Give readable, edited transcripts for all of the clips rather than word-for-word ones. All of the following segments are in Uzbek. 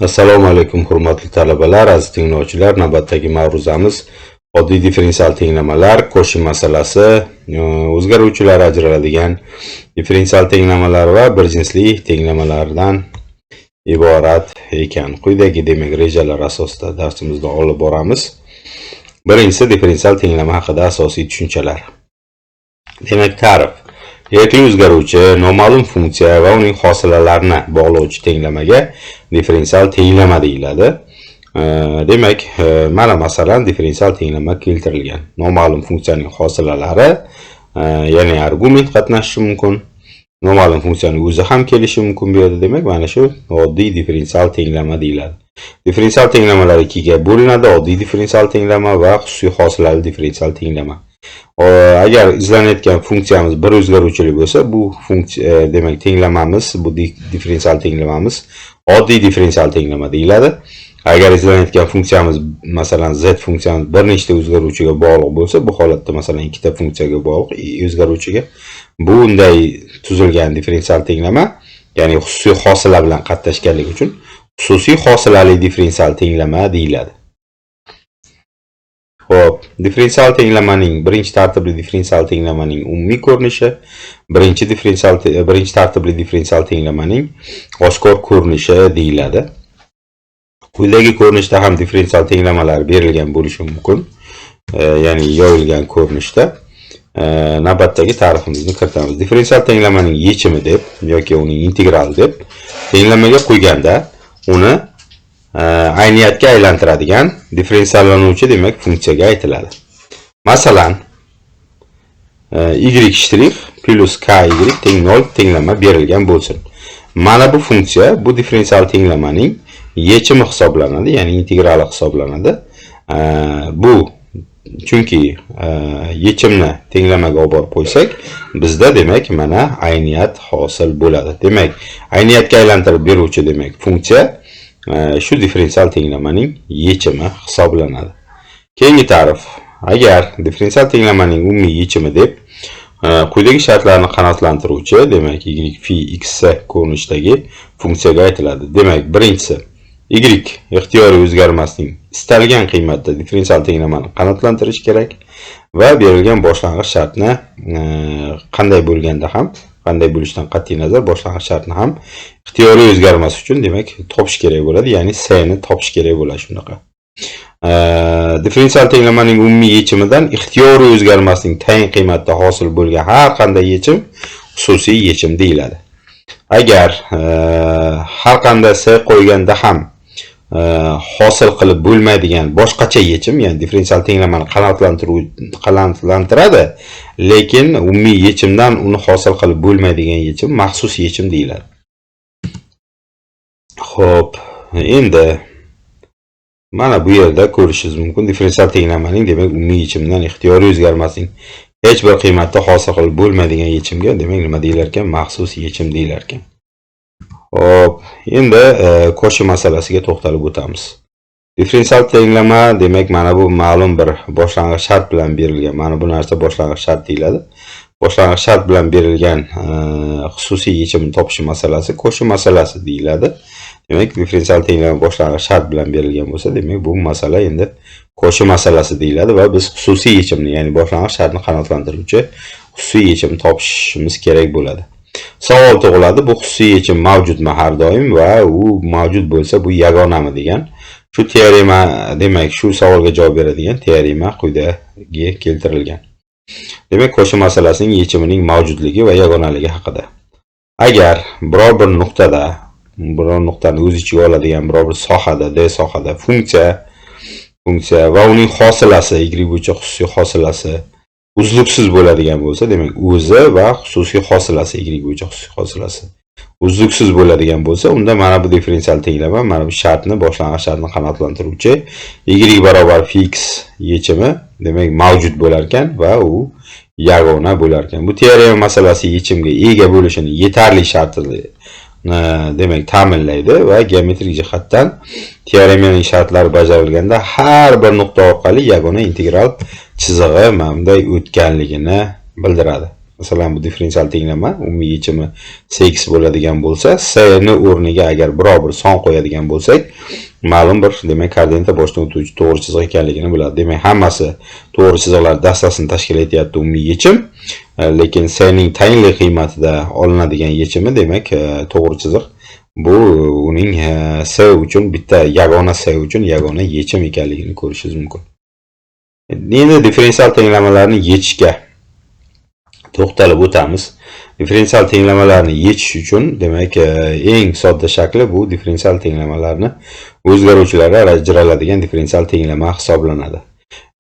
Assalomu alaykum, hurmatli talabalar, aziz tinglovchilar. Navbatdagi ma'ruzamiz oddiy differensial tenglamalar, Koshi masalasi, o'zgaruvchilar ajraladigan differensial tenglamalar va bir jinsli tenglamalardan iborat ekan. Quyidagi, demak, rejalar asosida darsimizni olib boramiz. Birinchisi, differensial tenglama haqida asosiy tushunchalar. Demak, ta'rif. Erkli o'zgaruvchi, noma'lum funksiya va uning hosilalarini bog'lovchi tenglamaga differensial tenglama deyiladi. Demak, mana masalan, differensial tenglama keltirilgan. Noma'lum funksiyaning hosilalari, ya'ni argument qatnashishi mumkin. Noma'lum funksiyaning o'zi ham kelishi mumkin bu yerda. Demak, mana shu oddiy differensial tenglama deyiladi. Differensial tenglamalar ikkiga bo'linadi: oddiy differensial tenglama va xususiy hosilali differensial tenglama. Agar izlanayotgan funksiyamiz bir o'zgaruvchili bo'lsa, bu funksiya, demak, tenglamamiz, bu differensial tenglamamiz oddiy differensial tenglama deyiladi. Agar izlanayotgan funksiyamiz, masalan, z funksiyamiz bir nechta o'zgaruvchiga bog'liq bo'lsa, bu holatda, masalan, ikkita funksiyaga bog'liq o'zgaruvchiga, bunday tuzilgan differensial tenglama, ya'ni xususiy hosila bilan qatnashganligi uchun xususiy hosilali differensial tenglama deyiladi. Xo'p, differensial tenglamaning birinchi tartibli differensial tenglamaning umumiy ko'rinishi, birinchi tartibli differensial tenglamaning oshkor ko'rinishi deyiladi. Quyidagi ko'rinishda ham differensial tenglamalar berilgan bo'lishi mumkin. Ya'ni yoyilgan ko'rinishda. Navbatdagi ta'rifimizni kiritamiz. Differensial tenglamaning yechimi deb yoki uning integrali deb tenglamaga qo'yganda uni ayniyatga aylantiradigan differensiallanuvchi, demak, funksiyaga aytiladi. Masalan, y shtrix plyus ky teng 0 tenglama berilgan bo'lsin. Mana bu funksiya bu differensial tenglamaning yechimi hisoblanadi, ya'ni integrali hisoblanadi. Bu chunki yechimni tenglamaga olib borib qo'ysak, bizda, demak, mana ayniyat hosil bo'ladi. Demak, ayniyatga aylantirib beruvchi, demak, funksiya shu differensial tenglamaning yechimi hisoblanadi. Keyingi ta'rif. Agar differensial tenglamaning umumiy yechimi deb quyidagi shartlarni qanoatlantiruvchi, demak, y fi x ko'rinishdagi funksiyaga aytiladi. Demak, birinchisi, y ixtiyoriy o'zgarmasning istalgan qiymatda differensial tenglamani qanoatlantirish kerak va berilgan boshlang'ich shartni qanday bo'lganda ham, qanday bo'lishidan qat'iy nazar, boshlang'ich shartni ham ixtiyoriy o'zgarmas uchun, demak, topish kerak bo'ladi, ya'ni s ni topish kerak bo'ladi shunaqa. Differensial tenglamaning umumiy yechimidan ixtiyoriy o'zgarmasning tayin qiymatda hosil bo'lgan har qanday yechim xususiy yechim deyiladi. Agar har qanday s qo'yganda ham hosil qilib bo'lmaydigan boshqacha yechim, ya'ni differensial tenglamani qanoatlantiradi, lekin umumiy yechimdan uni hosil qilib bo'lmaydigan yechim maxsus yechim deyiladi. Xo'p, endi mana bu yerda ko'rishingiz mumkin differensial tenglamaning, demak, umumiy yechimidan ixtiyoriy o'zgarmasning hech bir qiymatda hosil qilib bo'lmaydigan yechimga, demak, nima deyilar ekan? Maxsus yechim deyilar ekan. Xo'p, endi Koshi masalasiga to'xtalib o'tamiz. Differensial tenglama, demak, mana bu ma'lum bir boshlang'ich shart bilan berilgan. Mana bu narsa boshlang'ich shart deyiladi. Boshlang'ich shart bilan berilgan xususiy yechimni topish masalasi Koshi masalasi deyiladi. Demak, differensial tenglama boshlang'ich shart bilan berilgan bo'lsa, demak, bu masala endi Koshi masalasi deyiladi va biz xususiy yechimni, ya'ni boshlang'ich shartni qanoatlantiruvchi xususiy yechimni topishimiz kerak bo'ladi. Savol tug'iladi, bu xususiy yechim mavjudmi har doim va u mavjud bo'lsa, bu yagonami degan. Shu teorema, demak, shu savolga javob beradigan teorema quyidagi keltirilgan. Demak, Koshi masalasining yechimining mavjudligi va yagonaligi haqida. Agar biror bir nuqtada, biror nuqtani o'z ichiga oladigan biror bir sohada, D sohada funksiya va uning hosilasi, y bo'yicha xususiy hosilasi uzluksiz bo'ladigan bo'lsa, demak, o'zi va xususiy hosilasi, y bo'yicha xususiy hosilasi uzluksiz bo'ladigan bo'lsa, unda mana bu differensial tenglama mana bu shartni, boshlang'ich shartni qanoatlantiruvchi y barobar fi x yechimi, demak, mavjud bo'lar ekan va u yagona bo'lar ekan. Bu teorema masalasi yechimga ega bo'lishini yetarli shartini, demak, ta'minlaydi va geometrik jihatdan teoremaning shartlari bajarilganda har bir nuqta orqali yagona integral chizig'i mana bunday o'tganligini bildiradi. Masalan, bu differensial tenglama umumiy yechimi cx bo'ladigan bo'lsa, c ni o'rniga agar biror bir son qo'yadigan bo'lsak, ma'lum bir, demak, koordinata boshdan o'tuvchi to'g'ri chiziq ekanligini biladi. Demak, hammasi to'g'ri chiziqlar dastasini tashkil etyapti umumiy yechim. Lekin c ning tayinli qiymatida olinadigan yechimi, demak, to'g'ri chiziq bu uning c uchun bitta yagona, c uchun yagona yechim ekanligini ko'rishingiz mumkin. Endi differensial tenglamalarni yechishga to'xtalib o'tamiz. Differensial tenglamalarni yechish uchun, demak, eng sodda shakli bu differensial tenglamalarni o'zgaruvchilarga ajraladigan differensial tenglama hisoblanadi.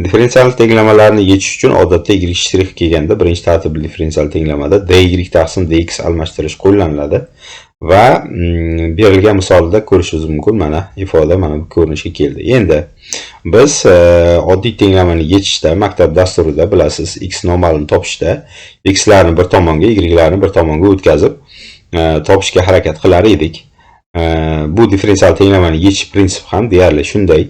Differensial tenglamalarni yechish uchun odatda y shtrix kelganda birinchi tartibli differensial tenglamada dy taqsim dx almashtirish qo'llaniladi va berilgan misolda ko'rishingiz mumkin, mana ifoda mana bu ko'rinishga keldi. Endi biz oddiy tenglamani yechishda maktab dasturida bilasiz, x noma'lum topishda x larni bir tomonga, y larni bir tomonga o'tkazib topishga harakat qilar edik. Bu differensial tenglamani yechish prinsipi ham deyarli shunday.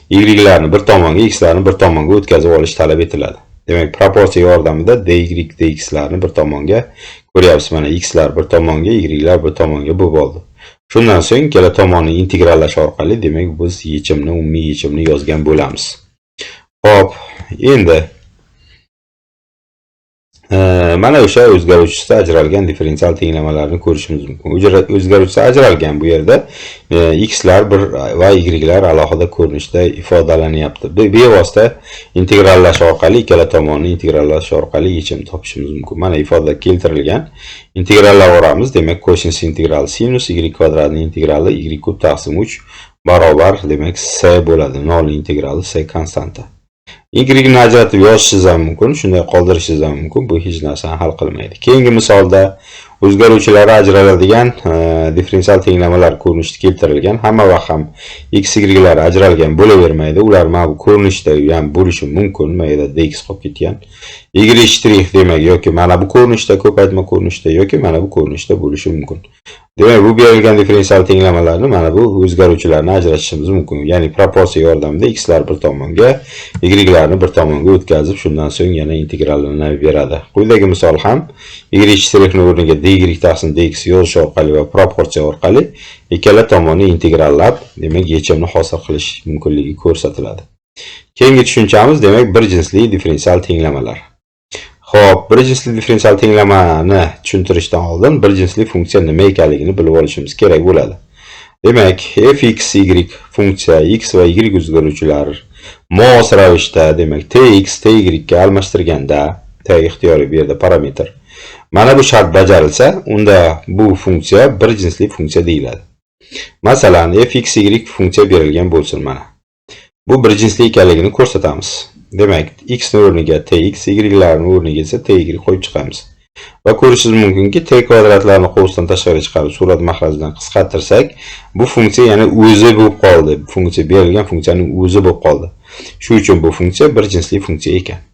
Y larni bir tomonga, x larni bir tomonga o'tkazib olish talab etiladi. Demak, proporsiya yordamida dy dx larni bir tomonga ko'ryapsiz, mana x lar bir tomonga, y lar bir tomonga bo'lib oldi. Shundan so'ng ikkala tomonni integrallash orqali, demak, biz yechimni, umumiy yechimni yozgan bo'lamiz. Xo'p, endi mana o'sha o'zgaruvchisi ajralgan differensial tenglamalarni ko'rishimiz mumkin. O'zgaruvchisi ajralgan bu yerda x lar bir va y lar alohida ko'rinishda ifodalanyapti. Bevosita integrallash orqali, ikkala tomonni integrallash orqali yechim topishimiz mumkin. Mana ifoda keltirilgan. Integrallab yuboramiz. Demak, kosinus integrali sinus, y kvadratning integrali y kub taqsim 3 barobar, demak, c bo'ladi. 0 integrali c konstanta. Y ni ajratib yozishingiz ham mumkin, shunday qoldirishingiz ham mumkin. Bu hech narsani hal qilmaydi. Keyingi misolda o'zgaruvchilari ajraladigan differensial tenglamalar ko'rinishida keltirilgan. Hamma vaqt ham x, y lar ajralgan bo'lavermaydi. Ular mana bu ko'rinishda ham bo'lishi mumkin. Mana yerda dx qolib ketgan. Y shtrix, demak, yoki mana bu ko'rinishda, ko'paytma ko'rinishda yoki mana bu ko'rinishda bo'lishi mumkin. Demak, bu berilgan differensial tenglamalarni mana bu o'zgaruvchilarni ajratishimiz mumkin. Ya'ni proporsiya yordamida x lar bir tomonga, y larni bir tomonga o'tkazib, shundan so'ng yana integrallanib beradi. Quyidagi misol ham y shtrixni o'rniga dy taqsim dx yozish orqali va proporsiya orqali ikkala tomonni integrallab, demak, yechimni hosil qilish mumkinligi ko'rsatiladi. Keyingi tushunchamiz, demak, bir jinsli differensial tenglamalar. Xo'p, bir jinsli differensial tenglamani tushuntirishdan oldin bir jinsli funksiya nima ekanligini bilib olishimiz kerak bo'ladi. Demak, fx, y funksiya x va y o'zgaruvchilar mos ravishda, demak, tx, ty ga almashtirganda, t ixtiyoriy bu yerda parametr. Mana bu shart bajarilsa, unda bu funksiya bir jinsli funksiya deyiladi. Masalan, fx, y funksiya berilgan bo'lsin mana. Bu bir jinsli ekanligini ko'rsatamiz. Demak, x ni o'rniga tx, y larni o'rniga esa ty qo'yib chiqamiz. Va ko'rishingiz mumkinki, t kvadratlarni qovusdan tashqari chiqarib, surat mahrajidan qisqartirsak, bu funksiya yana o'zi bo'lib qoldi. Funksiya berilgan funksiyaning o'zi bo'lib qoldi. Shu uchun bu funksiya bir jinsli funksiya ekan.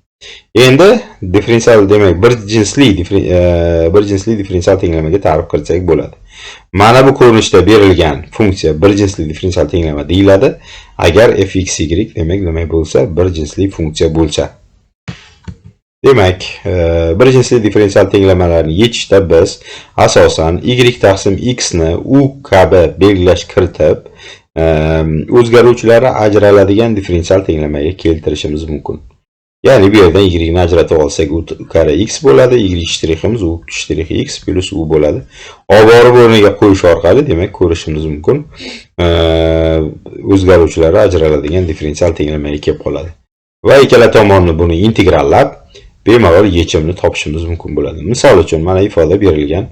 Endi differensial, demak, bir jinsli differensial tenglamaga ta'rif kiritsak bo'ladi. Mana bu ko'rinishda berilgan funksiya bir jinsli differensial tenglama deyiladi. Agar fx, y, demak, nima bo'lsa, bir jinsli funksiya bo'lsa. Demak, bir jinsli differensial tenglamalarni yechishda biz asosan y taqsim x ni u kabi belgilash kiritib, o'zgaruvchilari ajraladigan differensial tenglamaga keltirishimiz mumkin. Ya'ni bu yerdan y ni ajratib olsak, u karra x bo'ladi, y shtriximiz u shtrix x plyus u bo'ladi. Olib borib o'rniga qo'yish orqali, demak, ko'rishimiz mumkin, o'zgaruvchilari ajraladigan differensial tenglamaga kelib qoladi. Va ikkala tomonni buni integrallab, bemalol yechimni topishimiz mumkin bo'ladi. Misol uchun, mana ifoda berilgan.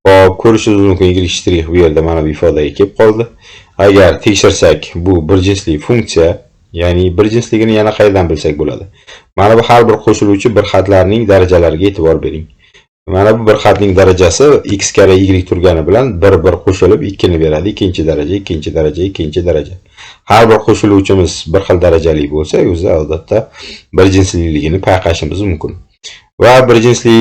Xo'p, ko'rishingiz mumkin, y shtrix bu yerda mana bu ifodaga kelib qoldi. Agar tekshirsak, bu bir jinsli funksiya, ya'ni bir jinsligini yana qayerdan bilsak bo'ladi? Mana bu har bir qo'shiluvchi bir xatlarning darajalariga e'tibor bering. Mana bu bir xatning darajasi x karra y turgani bilan bir bir qo'shilib 2 ni beradi. Ikkinchi daraja, ikkinchi daraja, ikkinchi daraja. Har bir qo'shiluvchimiz bir xil darajali bo'lsa, o'zi odatda bir jinsliligini payqashimiz mumkin. Va bir jinsli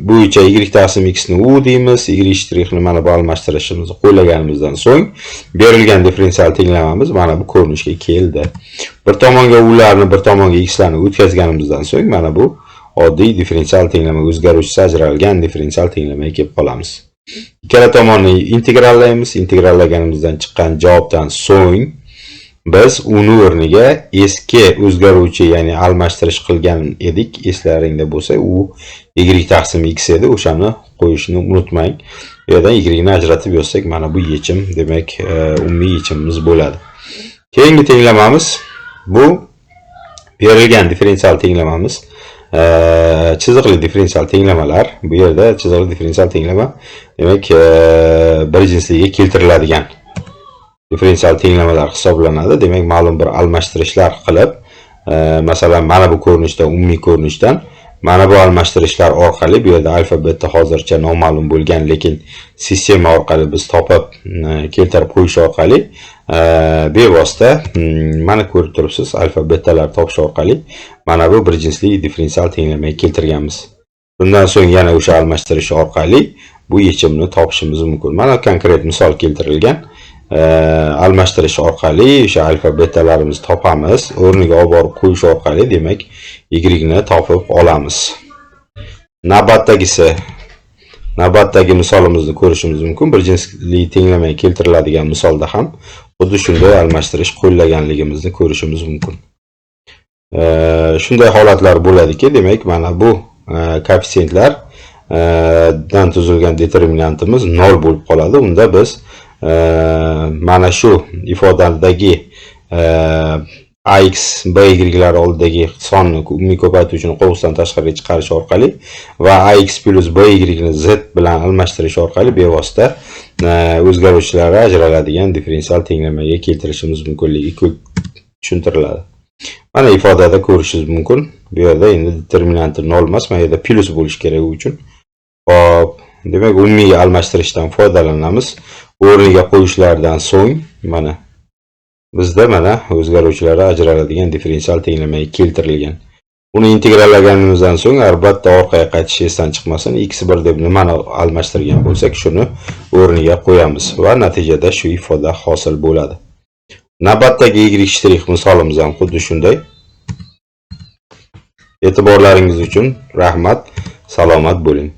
bo'yicha y taqsim x ni u deymiz, y shtrixni mana bu almashtirishimizni qo'llaganimizdan so'ng berilgan differensial tenglamamiz mana bu ko'rinishga keldi. Bir tomonga ularni, bir tomonga x larni o'tkazganimizdan so'ng mana bu oddiy differensial tenglama, o'zgaruvchisi ajralgan differensial tenglamaga kelib qolamiz. Ikkala tomonni integrallaymiz. Integrallaganimizdan chiqqan javobdan so'ng biz uni o'rniga eski o'zgaruvchi, ya'ni almashtirish qilgan edik, eslaringda bo'lsa, u y taqsim x edi, o'shani qo'yishni unutmang. Bu yerdan y ni ajratib yozsak, mana bu yechim, demak, umumiy yechimimiz bo'ladi. Keyingi tenglamamiz bu berilgan differensial tenglamamiz. Chiziqli differensial tenglamalar. Bu yerda chiziqli differensial tenglama, demak, bir jinsliga keltiriladigan differensial tenglamalar hisoblanadi. Demak, ma'lum bir almashtirishlar qilib, masalan, mana bu ko'rinishda, umumiy ko'rinishdan mana bu almashtirishlar orqali, bu yerda alfa beta hozircha noma'lum bo'lgan, lekin sistema orqali biz topib, keltirib qo'yish orqali, bevosita, mana ko'rib turibsiz, alfa betalar topish orqali mana bu bir jinsli differensial tenglamaga keltirganmiz. Bundan so'ng yana o'sha almashtirish orqali bu yechimni topishimiz mumkin. Mana konkret misol keltirilgan. Almashtirish orqali o'sha alfa betalarimizni topamiz, o'rniga olib borib qo'yish orqali, demak, y ni topib olamiz. Navbatdagi misolimizni ko'rishimiz mumkin. Bir jinsli tenglamaga keltiriladigan misolda ham xuddi shunday almashtirish qo'llaganligimizni ko'rishimiz mumkin. Shunday holatlar bo'ladiki, demak, mana bu koeffitsiyentlar dan tuzilgan determinantimiz 0 bo'lib qoladi. Unda biz mana shu ifodadagi ax, bylar oldidagi sonni umumiy ko'paytuvchini qovusdan tashqariga chiqarish orqali va ax plus by ni z bilan almashtirish orqali bevosita o'zgaruvchilari ajraladigan differensial tenglamaga keltirishimiz mumkinligi tushuntiriladi. Mana ifodada ko'rishingiz mumkin. Bu yerda endi determinanti 0 emas, mana yerda plus bo'lishi kerak u uchun. Xo'p, demak, umumiy almashtirishdan foydalanamiz. O'rniga qo'yishlardan so'ng mana bizda mana o'zgaruvchilari ajraladigan differensial tenglamaga keltirilgan. Uni integrallaganimizdan so'ng albatta orqaga qaytish esdan chiqmasin. x1 deb nimani almashtirgan bo'lsak, shuni o'rniga qo'yamiz va natijada shu ifoda hosil bo'ladi. Navbatdagi y shtrix misolimiz ham xuddi shunday. E'tiborlaringiz uchun rahmat. Salomat bo'ling.